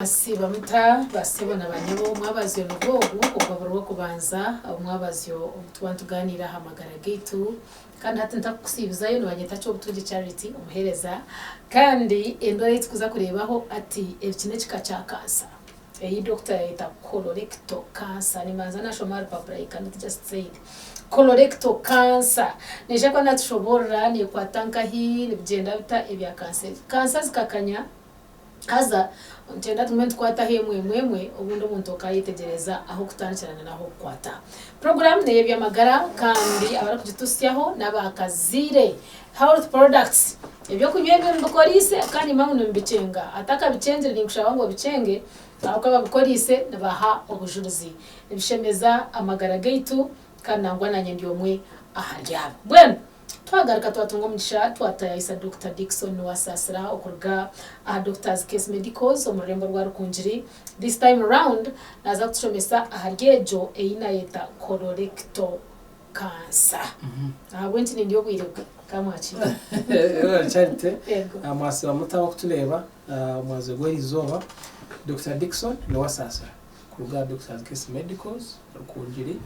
Mwasiiba muta bassebo na banyabo? Omwabazyo nigwo ogu ogwa buri Rwokubanza, omwabazyo ogu tuba nitugaaniira aha magara gaitu. Kandi hati ntakukusiibizayo nibanyeta Kyobutungi Charity omuheereza. Kandi endwara ei turikuza kureebaho hati eki n'ekika kya kansa ei dokita yaayeta colorectal cancer. Nimbanza naashoma aha rupapura I cannot just say it. Colorectal cancer neija kuba naatushoboorora neekwata nkahi, nibigyenda bita ebya kansa ebi. Kansa zikakanya. Haza nikyenda tugume nitukwataho emwe emwe emwe obundi omuntu okaayetegyereza ah'okutandikira na n'ah'okukwata. Puroguraamu n'ey'eby'amagara kandi abarikugituhitsyaho n'aba Kazaire Health Products. Eby'okunywa ebyo mubikoriise kandi nimanya ngu nimubikyenga. Atakabikyengire ninkushaba ngu obikyenge ahabw'okuba ababikoriise nibaha obujurizi. Nibishemeza amagara gaitu kandi nangwa naanye ndi omwe ahari abo. Mbwenu. Twagaruka twatunga omugisha twatayayisa Dokita Dickson Nuwasaasira okuruga aha Doctors Case Medicals omu rurembo rwa Rukungiri. This time round naaza kutushomesa ahari egyo ei nayeta colorectal cancer. Ahabw'enki nindya obwire bwe? Kamwakire. Charity, Yego. mwasiiba muta abarikutureeba omwazyo gw'erizooba. Dokita Dickson Nuwasaasira kuruga aha Doctors Case Medicals Rukungiri.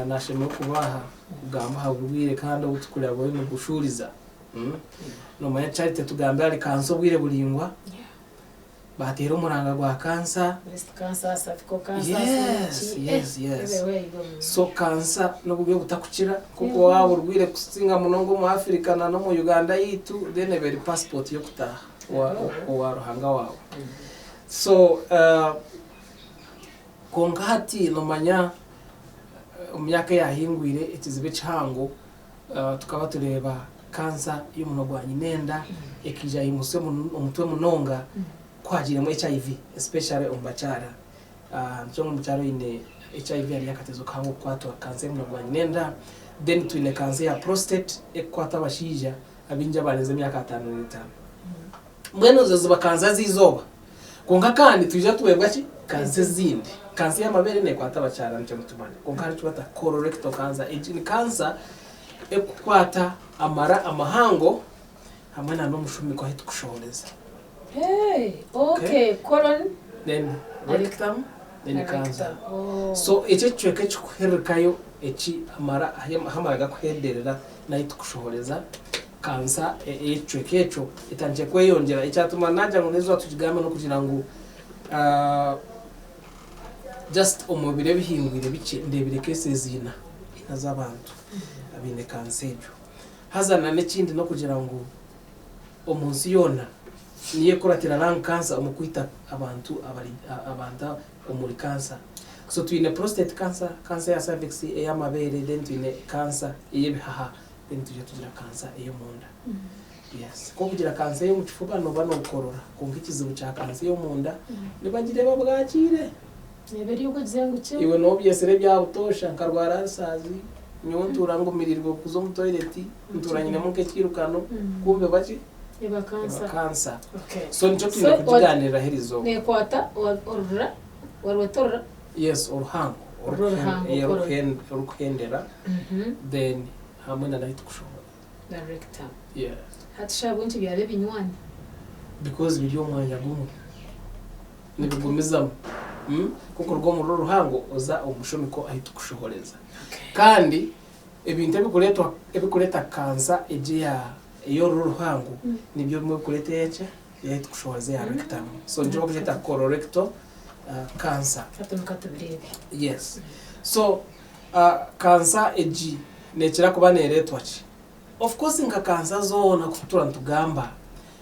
Nashemererwa kuba aha kugamba aha burwaire kandi obu tukureba buriyo nibushuuriza. Nomanya Charity tugambe ahari kansa obwire buraingwa, bateera omuranga gwa kansa. Breast cancer, cervical cancer, Yes, ki, yes, yes. everywhere you go. So kansa n'oburwaire obutakukira nk'oku waaba orwaire kusinga munonga omu Africa na n'omu Uganda yaitu then eba eri passport y'okutaaha owa Ruhanga waawe. So Kwonka hati noomanya omu myaka eyaahingwire ekizibu ekihango tukaba tureeba kansa y'omunwa gwa nyinenda ekaija yaimutsya omutwe munonga ku haagiiremu HIV especially omu bakyara. Nikyo ngu omukyara oine HIV hariyo akatezo kahango kukwatwa kansa y'omunwa gwa nyinenda. Then twine kansa eya prostate erikukwata abashaija abaingi abarenze emyaka 55. Mbwenu ezo ziba kansa z'eizooba. Kwonka kandi twija twebwa ki? Kansa ezindi. Kansa y'amabeere neekwata abakyara nikyo nitumanya. Kwonka hariho eki bata colorectal cancer. Egi ni kansa erikukwata amara amahango hamwe na n'omushumiko ahu tukushohoreza. Hey, okay, colon Then rectum, then na cancer. rectum. Oh. So ekyo ekicweka ekikuhererekayo eki amara ahu amara gakuhenderera n'ahu tukushohoreza. Kansa ey'ekicweka ekyo etandikire kweyongyera. Ekyatuma naagira ngu n'eizooba tugigambe n'okugira ngu just omu biro ebihingwire bikye ndeebire cases ina, ina z'abantu abaine kansa egyo. Haza na n'ekindi n'okugira ngu omu nsi yoona niyo ekuratira lung cancer omu kwita abantu abari abantu omuri kansa. So twine prostate cancer, kansa eya cervix, ey'amabeere then twine kansa ey'ebihaha. Then twija tugira kansa ey'omunda. Yes. Ku okugira kansa ey'omu kifuba nooba nookorora kwonka ekizibu kya kansa ey'omunda nibagireeba bwakiire. Neeba eri okugize ngu kye. Iwe noobyesera ebya butoosha nkarwara ulcers, nyowe ntuura ngumirirwe kuza omu toilet, ntuura nyinemu nk'ekiirukano, kumbe baki? Eba kansa. Eba kansa. Okay. So nikyo twine So, kugigaaniiriraho erizooba. Neekwata orura, warweta orura? Yes, oruhango. Oruhango, Orukuhen- Orukuhendera then hamwe na nahi tukushohora. Na rectum. Yes. Hati shi ahabw'enki byaba ebinywani? Because biri omu mwanya gumwe. Nibigumizamu. Mm? Ku okuruga omuri oruhango oza omu mushumiko ahi tukushohoreza. Okay. Kandi ebintu ebikureetwa ebikureeta kansa egi eya ey'orura oruhango nibyo bimwe ebikureeta ey'eki eyahi tukushohoreza eya rectum. So nikyo bakugyeta colorectal cancer. Hati nu katubireebe. Yes. So Kansa egi neekira kuba neereetwa ki? Of course nka kansa zoona ku tutura nitugamba,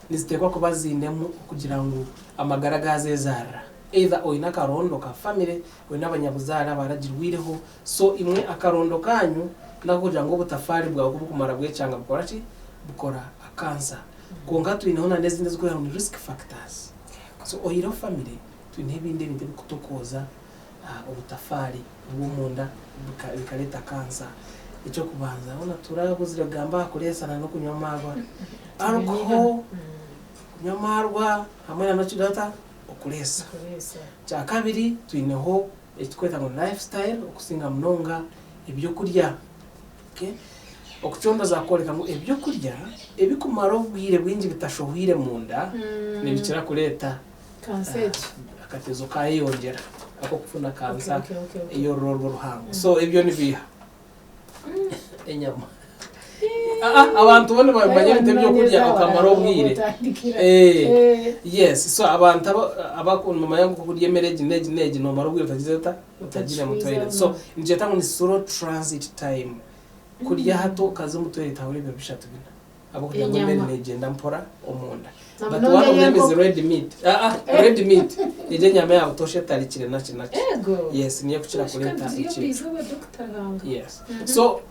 niziteekwa kuba ziinemu okugira ngu amagara gaazeezaarira. Either oine akarondo ka family, oine abanyabuzaare abaragirwireho, so imwe akarondo kaanyu n'akokugira ngu obutafaari bwawe ku burikumara bwekyanga bukora ki? Bukora akansa. Kwonka twineho na n'ezindi ezirikwetwa ngu ni risk factors. So oihireho family, twineho ebindi ebintu ebirikutokooza obutafaari bw'omunda bikareeta kansa. Eky'okubanza hoona turahuzire kugamba aha kureesana n'okunywa amaarwa. Alcohol, kunywa amaarwa hamwe na n'okugira ota? Okureesa. Ekyakabiri twineho eki turikweta ngu ni life style okusinga munonga ebyokurya. Okucondooza kworeka ngu ebyokurya ebikumara obwire bwingi bitashohwire munda nibikira kureeta. Kansa egi. Akatezo kayeyongyera ak'okufuna kansa Okay, okay, okay. ey'orura orwo ruhango. So ebyo nibiiha enyama. Ah, ah, abantu bo nibamanya ebintu ebyokurya okamara obwire. Eh. Yes, so abantu aba- ngu kurya emere egi n'egi n'egi nomara obwire otagize ota otagire mu toilet. So nikyeta ngu ni slow transit time. Kurya hato okaza omu toilet habura ebiro 3, 4 ahabw'okugira ngu emere Enyama. negyenda mpora omunda. But one of them is red meat. Ah, ah, red meat. Egyo enyama ya butosha etarikire naki naki. Ego. Yes, niyo ekukira kureeta ekintu. Ekintu. Yes. So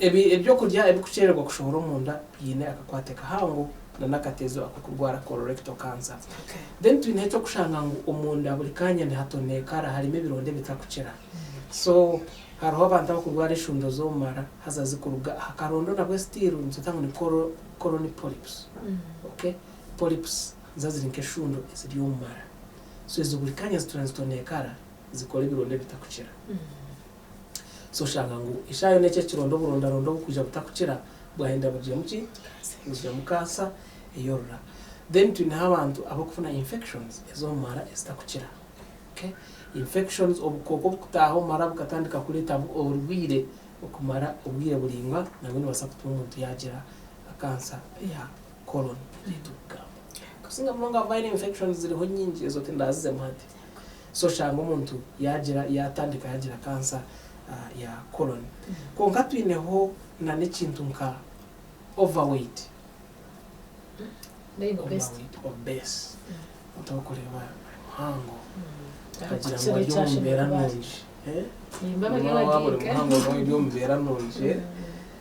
ebi ebyokurya ebikukyererwa kushohora omunda biine akakwate kahango na n'akatezo ak'okurwara colorectal cancer. Then twine ekyokushanga ngu omunda buri kanya nihatonekara, harimu ebironda ebitakukira. So hariho abantu abakurwara eshundo z'omumara haza zikuruga aha karondo, nabwe still nitweta ngu ni colon polyps. Okay? Polyps nizo ziri nk'eshundo eziri omu mara. So ezo buri kanya zitura nizitonekara zikora ebironda ebitakukira. So oshanga ngu eshaaha yoona ekyo ekironda oburondaronda obukwija butakukira bwahenda bugiremu ki? Bugiremu kansa ey'orura. Then twineho abantu abakufuna infections ez'omu mara ezitakukira. Okay? Infections, obukooko obukutaaha omu mara bukatandika kureeta oburwaire okumara obwire buraingwa, nabwo nibubaasa kutuma omuntu yaagira kansa ya colon ei turikugamba. Kusinga munonga viral infections ziriho nyingi, ezo tindazizemu hati. So oshanga omuntu yaagira yaatandika yaagira kansa ya colon. Kwonka twineho na n'ekintu nka overweight. Overweight, obese. Omuntu orikureeba ari muhango akagira ngu ari omu mbeera nungi. Eh? Waaba ori muhango nooba ori omu mbeera nungi. Eh?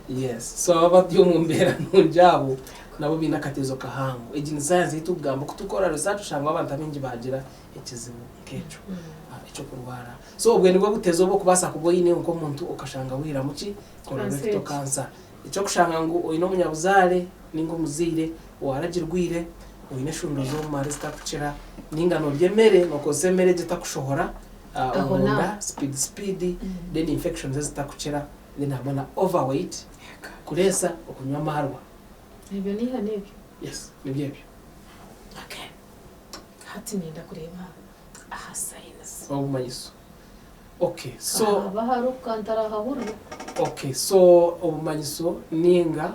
Yes. So aba abari omu mbeera nungi abo nabo baine akatezo kahango. Egi ni science ei turikugamba. Ku turikukora research oshanga abantu abaingi baagira ekizibu nk'ekyo eky'okurwara. So obwe nibwo butezo obu orikubaasa kuba oine nk'omuntu okashanga waihiramu ki? Colorectal cancer. Eky'okushanga ngu oine omunyabuzaare ninga omuzaire owaragirwire, oine eshundo z'omumara ezitakukira, ninga norya emere, nokozesa emere egi etakushohora Aho omunda n'aho. Speed speed, then infections ezitakukira, then hamwe na overweight, kureesa okunywa amaarwa. Ebyo niiha n'ebyo. Yes, nibyo ebyo. Okay. Hati niinyenda kureeba aha signs. Obumanyiso. Okay, so Haba hariho kantarahahurira. Okay, so obumanyiso ninga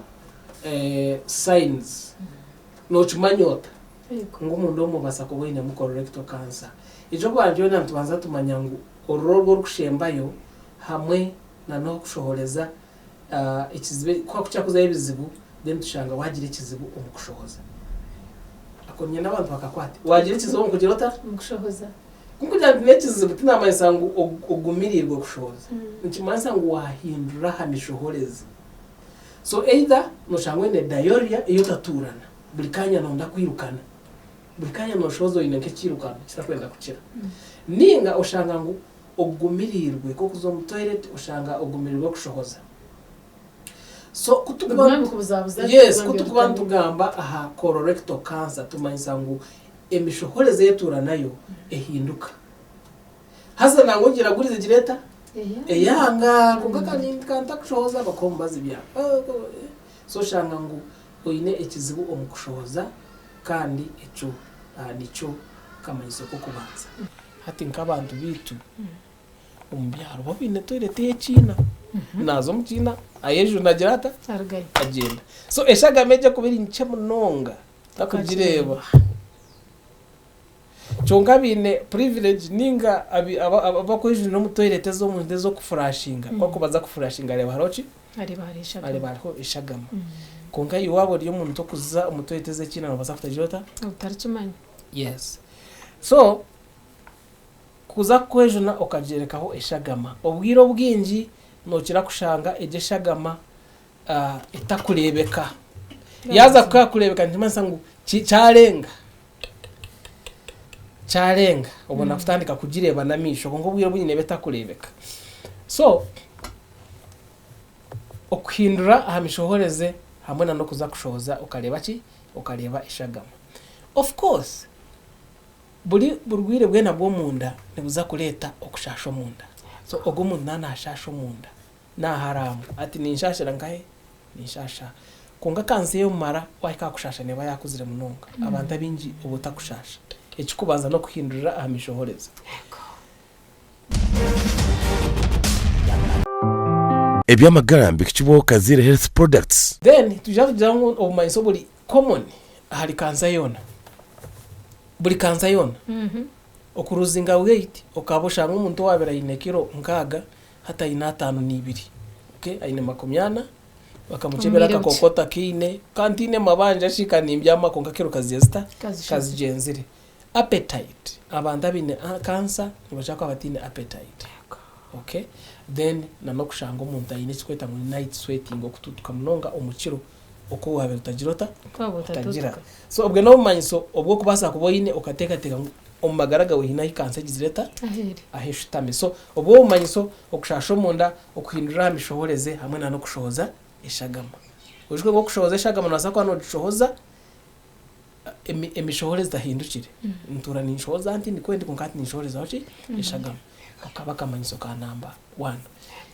signs nokimanya ota ngu omunda omu obaasa kuba oinemu colorectal cancer? Eky'okubanza kyona nitubanza tumanya ngu orura oru orikushembayo hamwe na n'okushohoreza ekizibu ku hakukira kuzayo ebizibu then tushanga wagira ekizibu omu kushohoza. Ako niinyenda abantu bakakwate. Wagira ekizibu omu kugira ota? Omu kushohoza. Ku nkugira nti n'ekizibu tinamanyisa ngu ogumiriirwe kushohoza. Nikimanyisa ngu wahindura aha mishohoreze. So either noshanga oine diarrhea ei otatuurana, buri kaanya noyenda kwirukana, buri kaanya noshohoza oine nk'ekiirukano kitakwenda kukira. Ninga oshanga ngu ogumiriirwe nk'okuza omu toilet oshanga ogumiriirwe kushohoza. So ku tukuba Biguma bikubuzabuza yes, biguma ku tukuba byotana. Nitugamba aha colorectal cancer tumanyisa ngu emishohoreze ei etuura nayo ehinduka. Haza nangwa ogira gurize egira eta? Eyanga kwonka kantakushohoza bakuha omubazi byanga. So oshanga ngu oine ekizibu omu kushohoza kandi ekyo nikyo kamanyiso k'okubanza. Hati nk'abantu baitu omu byaro bo baine toilet ey'ekiina. Naaza omu kiina ayejuna agira ata? Arugayo. Agyenda. So eshagama egyo ekuba eri nkye munonga takugireeba. Kyonka baine privilege ninga abakwejunira omu toilet ez'omuntu ez'okufurashinga, ku arikubanza kufurashinga areeba hariho ki? Areeba hariho eshagama. Areeba hariho eshagama. Kwonka iwe waaba ori omuntu orikuza omu toilet ez'ekiina noobaasa kutagira ota? Otarikimanya. Yes. So, kuza kwejuna okagyerekaho eshagama, obwire obwingi nookira kushanga egyo eshagama etakureebeka. Yaaza kureebeka nikimanyisa ngu kyarenga. Kyarenga obona kutandika kugireeba n'amaisho kwonka obwire obwingi neeba etakureebeka. So, okuhindura aha mishohoreze hamwe na n'okuza kushohoza okareeba ki? Okareeba eshagama. Of course, buri burwaire bwena bw'omunda nibuza kureeta okushaasha omunda. So ogwo omuntu naaba naashaasha omunda. Naaharaamu ati, Ninshaashira nkahe? Ninshaasha. Kwonka kansa ey'omu mara waahika aha kushaasha neeba yaakuzire munonga. Abantu abaingi oba otakushaasha. Ekikubanza n'okuhindurira aha mishohoreze. Eby'amagara mbihikibwaho Kaziire Health Products. Then twija tugira ngu obumanyiso oburi common ahari kansa yoona, buri kansa yoona, okuruzinga weight okaba oshanga omuntu owabaire aine kiro nkaaga hati aine ataano n'ibiri, okay aine makumi ana, bakamukyebera Omubiri akakooko otakiine, ka ntiine mabanja shi ka nimbyama kwonka kiro kaziire zita? Kazishazire. Kazigyenzire. Appetite, abantu abaine cancer nibakira kuba bataine appetite, okay then na n'okushanga omuntu aine ekikweta ngu ni night sweating okutuutuka munonga omu kiro oku wabaire otagira ota? Waaba Otagira. otatuutuka. So obwe n'obumanyiso obw'okubaasa kuba oine okateekateeka ngu omu magara gaawe haine ahu cancer egizire eta? Ahu eri. Ahu eshutami. So obwo obumanyiso, okushasha omunda, okuhindurira aha mishohoreze hamwe na n'okushohoza eshagama. Oijuke ngu okushohoza eshagama noobaasa kuba noogishohoza emishohore ezitahindukire. Ntuura ninshohoza nti nikwo ndi kwonka hati ninshohorezaho ki? Eshagama. Ako kaba akamanyiso ka namba wani.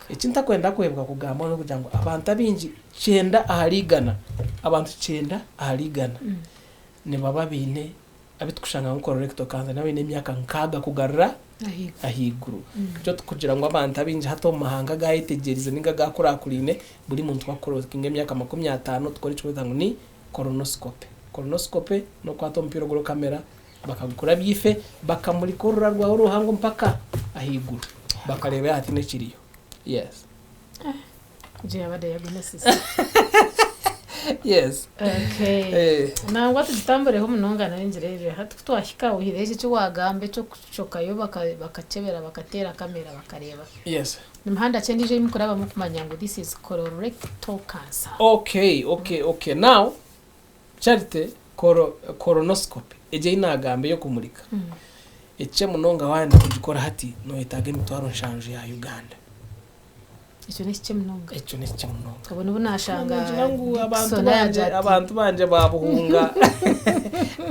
Eki ntakwenda kwebwa kugamba n'okugira ngu abantu abaingi kyenda ahari igana, abantu kyenda ahari igana nibaba baine abu turikushanga ngu colorectal cancer nibaba baine emyaka nkaaga kugarura ahaiguru. Nikyo turikugira ngu abantu abaingi hati omu mahanga agayetegyerize ninga agakurakuraine, buri muntu wakucrossinga emyaka 50 tukore ekirikwetwa ngu ni colonoscopy. Colonoscopy n'okukwata omupiira oguriho kamera bakagukurabya ife bakamurika orura rwawe oruhango mpaka ahaiguru bakareeba yaaba hataine ekiriyo. Yes. Egyo yaaba diagnosis. Yes. Okay. Eh. Nangwa tugitambureho munonga nayo ngireebe. Hati ku twahika oihireho ekyo eki waagamba eky'okushokayo bakakyebera bakateera kamera bakareeba. Yes. Ni mihanda ki endiijo ei murikurabamu kumanya ngu this is colorectal cancer? Okay, okay, okay. Now, Charity, colo, colonoscopy, egyo ei naagamba ey'okumurika, ekikye munonga waayenda kugikora hati, nooyetaaga emitwaro nshanju ya Uganda. Ekyo n'ekikye munonga. Ekyo n'ekikye munonga. Obwo nibu naashanga Noogira ngu abantu Dickson bangye, yaagira ati, abantu bangye baabuhunga,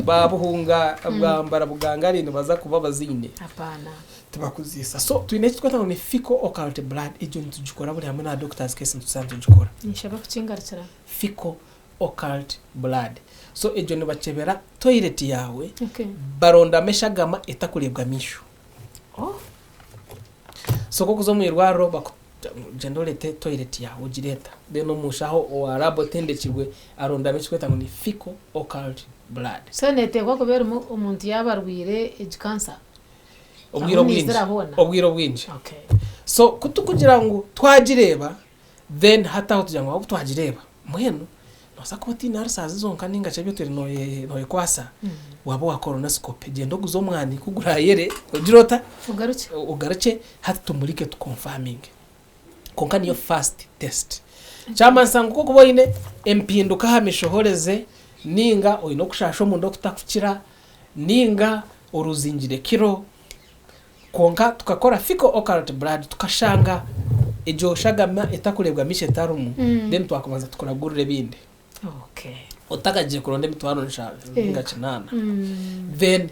baabuhunga bwambara bugangari nibaza kuba baziine. Apaana. Tibakuziisa. So twine eki turikweta ngu ni fecal occult blood, egyo nitugikora buri hamwe na doctors case nituza nitugikora. Ninshaba kukingarukira. Fecal occult blood. So egyo nibakyebera toilet yaawe Okay. barondamu eshagama etakureebwa maisho. Oh. So ku okuza omu irwariro baku gyenda oreete toilet yaawe ogireeta then omushaho owa lab otendekirwe arondamu ekirikwetwa ngu ni fecal occult blood. So neteekwa kuba erimu omuntu yaaba arwaire egi cancer? Obwire Ahu obwingi. neizira hoona? Obwire obwingi. Okay. So ku tukugira ngu twagireeba then hati aho tugira ngu obu twagireeba mbwenu noobaasa kuba otiine ulcers zonka ninga shi ebi otwire nooyekwasa waaba owa colonoscopy gyenda oguze omwani ku guraayere ogire ota? Ogarukye. Ogarukye hati tumurike tu confirminge. Kwonka niyo first test. Kyamanyisa ngu ku orikuba oine empinduka aha mishohoreze ninga oine okushaasha omunda okutakukira ninga oruzingire kiro, kwonka tukakora fecal occult blood tukashanga egyo shagama etakureebwa maisho etarimu, then twakubanza tukuragurira ebindi. Okay. Otakagiire kuronda emitwaro nshanju ninga Ego. kinaana. Then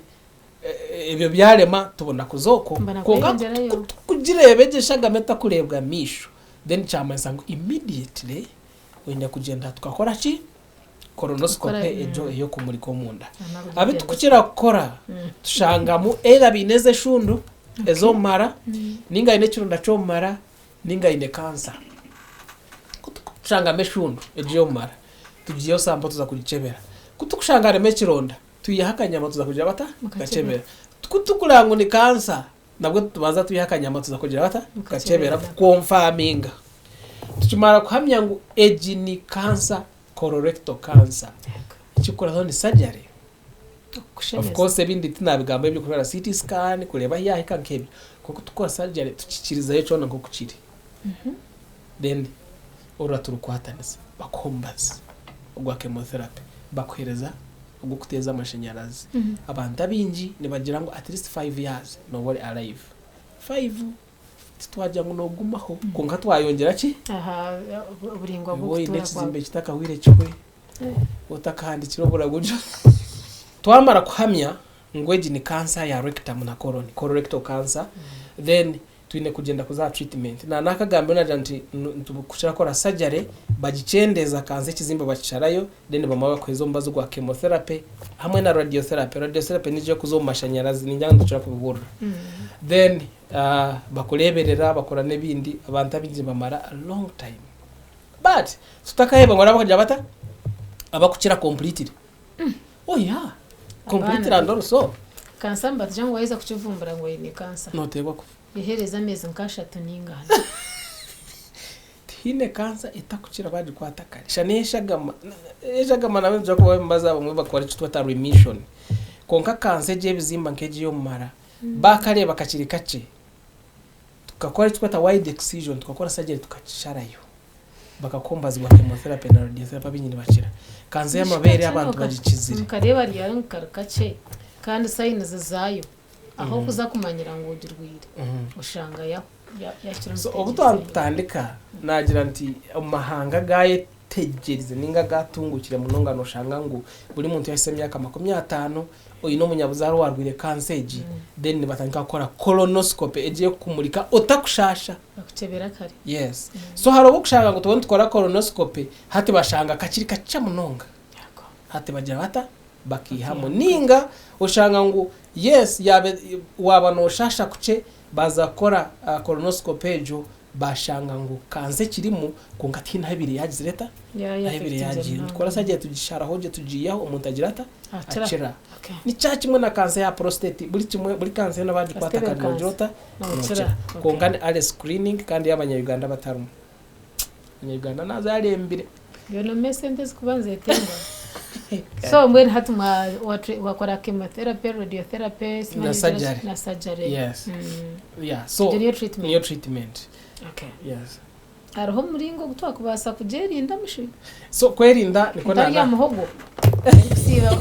ebyo byarema tubona kuza okwo. Mbona Kwonka kweyongyerayo. kugireeba egyo eshagama etakureebwa maisho, then kyamanyisa ngu immediately oine kugyenda tukakora ki? Colonoscopy Kukora, egyo ey'okumurika omunda. Nabwo Abu gutendeka. tukukira kukora tushangamu either baine ez'eshundu ez'omu mara ninga aine ekironda ky'omu mara ninga aine cancer. Ku tukushangamu eshundu egyo ey'omu mara tugiihaho sample tuza kugikyebera. Ku tukushanga harimu ekironda twihaho akanyama tuza kugira bata? Mukakyebera. Kukakyebera. Ku tukureba ngu ni cancer Nabwo tubanza twiha akanyama tuza kugira bata? Kukakyebera. Kukakyebera kukonfaminga. Tukimara kuhamya ngu egi ni cancer, colorectal cancer, ekirikukuraho ni surgery. Of Okushemeza. course ebindi tinabigamba eby'okurwara CT scan, kureeba ahu yahika nk'ebyo. Kwonka kutukora surgery tukikirizayo kyona nk'oku kiri. Then orura turukwatanisa bakuha omubazi ogwa chemotherapy bakuhereza ogw'okuteeza amashanyarazi. Abantu abaingi nibagira ngu at least five years nooba ori alive. Five titwagira ngu noogumaho kwonka twayongyera ki? Aha oburaingwa Iwe oine bw'okutuura kwawe. ekizimbe kitakahwire kihwe, otakahandikire oburaguju. Twamara kuhamya ngu egi ni cancer ya rectum na colon, colorectal cancer, then. Twine kugyenda kuza aha treatment. Na nakagambire nagira nti nitukukira kukora surgery bagikyendeza kansa ekizimba bakisharayo then bamara bakuheza omubazi gwa chemotherapy hamwe na radiotherapy. Radiotherapy niyo erikuza omu mashanyarazi ningira ngu nitukira kubihurira. Then bakureberera bakora n'ebindi abantu abaingi nibamara a long time. But tutakahebwa ngu hariho abakugira bata? Abakukira completely. Oh yeah, completely and also. Kansa nibatugira ngu waheza kukivumbura ngu oine kansa. Noteekwa kufa. Ehereza ameezi nk'ashatu ninga ana. Tihaine kansa etakukira bagikwata kare. Shana n'eshagama, eshagama nabwo nituza kubaha emibazi abamwe bakora ekitweta remission. Kwonka kansa egi ey'ebizimba nk'egi ey'omumara, bakareeba kakiri kakye, tukakora ekitweta wide excision, tukakora surgery tukakisharayo. Bakakuha omubazi gwa chemotherapy na radiotherapy abaingi nibakira. Kansa y'amabeere abantu bagikizire. Nkareeba ryari ngu kari kakye kandi signs zaayo Ahu okuza kumanyira ngu ogirwaire oshanga yahikire omu So obu stage twaba ezindi. nitutandika naagira nti omu mahanga agayetegyerize ninga agatungukire munonga noshanga ngu buri muntu yahisa emyaka 50 oine omunyabuzaare owarwaire kansa egi then nibatandika kukora colonoscopy egi ey'okukumurika otakushaasha. Bakukyebera kare. Yes. So hariho obu okushanga ngu tuba nitukora colonoscopy hati bashanga kakiri kakye munonga. Hati bagira bata? Bakaihamu. Ninga oshanga ngu yes yaaba waaba noshasha kukye baaza kukora colonoscopy egyo bashanga ngu kansa ekirimu kwonka tihaine ahu ebaire yagizire eta? Ahu ebaire yagiire. Nitukora surgery tugisharaho gye tugiihaho omuntu agira ata? Akira. Ni kya kimwe na kansa ya prostate buri kimwe buri kansa yoona bagikwata kare nogira ota? Nokira. Kwonka ni early screening kandi y'abanya Uganda batarimu. Uganda naza yarembire. Mbwenu mpa esente ezikuba nizetengwa. So mbwenu hati wakora chemotherapy, radiotherapy, na surgery. Na surgery. Yes. Yeah, so Egyo niyo treatment. Niyo treatment. Okay. Yes. Hariho omuringo ogu twakubaasa kugyerinda mushi? So kwerinda nikwo Ntarya muhogo. Kusiiba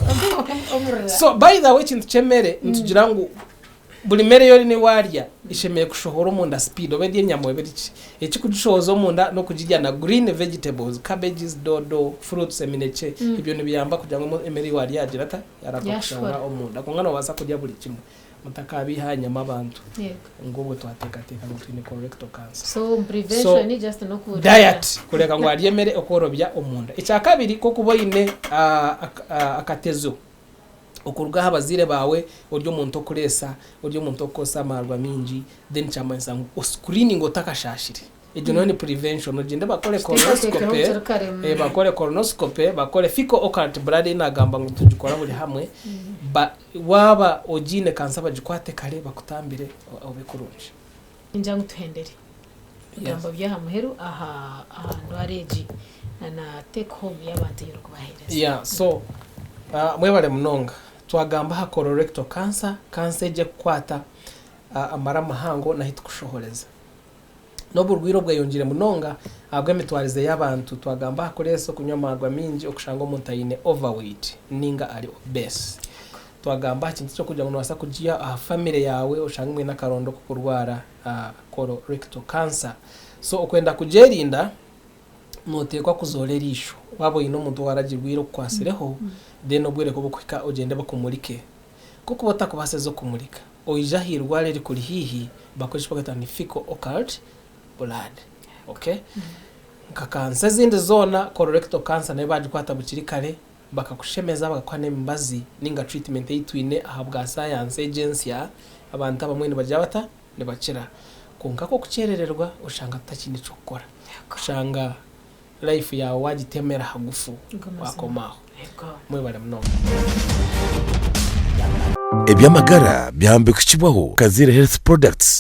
omurira. So by the way ekintu ky'emere nitugira ngu Buri mere ei ori waarya eshemereire kushohora omunda speed oba eri enyama oba eri ki. Ekikugishohoza omunda n'okugirya na green vegetables, cabbages, doodo, fruits, eminekye, ebyo nibiyamba kugira ngu emere ei waarya yaagira eta? Yaarahuka kushohora omunda. Kwonka noobaasa kurya buri kimwe. Mutakaabiiha aha nyama abantu ngu obwo twateekateeka ngu twine colorectal cancer. So prevention just n'oku Diet, kureka ngu warya emere ekworobya omunda. Ekyakabiri, ku okuba oine akatezo. Okuruga aha bazaire baawe ori omuntu okureesa, ori omuntu okukozesa amaarwa maingi then kyamanyisa ngu oscreeninge otakashaashire. Egyo nayo ni prevention ogyende bakore colonoscopy, bakore colonoscopy, bakore fecal occult blood ei naagamba ngu nitugikora buri hamwe, waaba ogiine kansa bagikwate kare bakutambire obe kurungi. Ningira ngu tuhendere ebigambo by'aha muheru aha ndwara egi na na take home y'abantu ei orikubaheereza. Yeah, so mwebale munonga. Twagamba aha colorectal cancer, cancer egi ekukwata amara mahango n'ahu tukushohoreza. N'oburwaire obweyongyeire munonga ahabw'emitwarize y'abantu. Twagamba aha kureesa, okunywa amaarwa maingi, okushanga omuntu aine overweight ninga ari obese. Twagamba aha kintu ky'okugira ngu noobaasa kugiiha aha famire yaawe oshange mwine akarondo k'okurwara colorectal cancer. So okwenda kugyerinda, nooteekwa kuzoora eriisho. Waaba oine omuntu owaaragirwire okukwatsireho, then obwire ku burikuhika ogyende bakumurike. Ku orikuba otakubaasize okumurika, oije aha irwariro erikuri haihi bakore eki barikweta ngu ni fecal occult blood. Okay? Nka kansa ezindi zoona, colorectal cancer nayo baagikwata bukiri kare, bakakushemeza bakakuha n'emibazi ninga treatment ei twine ahabwa sayansi egi ensya, abantu abamwe nibagira bata? Nibakira. Kwonka ku okukyerererwa oshanga tutakiine ky'okukora. Oshanga life yaawe waagitemera hagufu waakoma aho. Mwebare munonga. Eby'amagara byahambikukibwaho Kaziire Health Products.